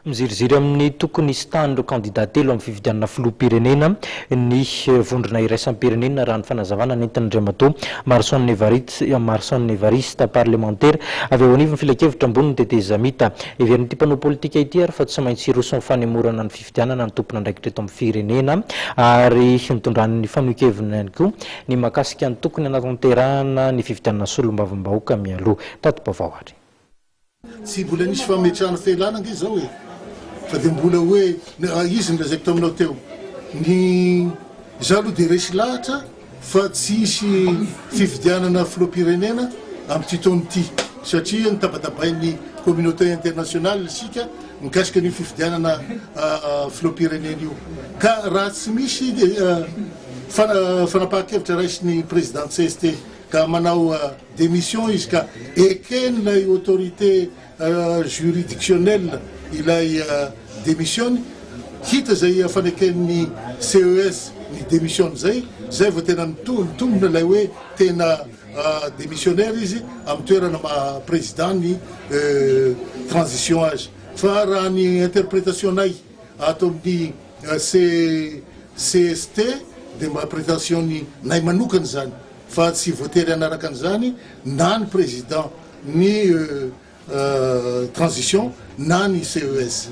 Miziriziry amin'ny tokony hisintahan'ireo kandida telo amin'ny fifidianana filoham-pirenena ny vondrona iraisam-pirenena raha ny fanazavana nentin'Andriamatoa Marson Evariste Marson Evariste, parlemantera avy ao anivon'ny filankevitra ambonin'ny tetezamita. Heverin'ity mpanao politika ity ary fa tsy maintsy hiroso amin'ny fanemorana ny fifidianana ny tompon'andraikitra eto amin'ny firenena ary nitondrany ny fanohi-keviny ihany koa ny mahakasika ny tokony hanatanterahana ny fifidianana solombavambahoaka mialoha. Tati-baovao ary. Tsy mbola nisy fametrahana fialana ange izao e! Fa dia mbola hoe izy no lazaiko taminao teo. Ny izaho aloha dia resy lahatra fa tsy hisy fifidianana filoham-pirenena amin'ity taona ity satria notabatabain'ny communauté internationale isika mikasika an'io fifidianana filoham-pirenena io. Ka raha tsy misy fanapahan-kevitra raisin'ny président CST ka manao démission izy ka eken'ilay autorité juridictionnelle ilay démission-ny, hita izay faneken'ny CES ny démission-ny izay, izay vao tena mitombina ilay hoe tena démissionnaire izy amin'ny toerana maha président ny transition azy. Fa raha ny interprétation-nay ato amin'ny CST dia mba prétention-ny nay manokana izany. Fa tsy voatery hanaraka an'izany na ny président ny transition na ny CES.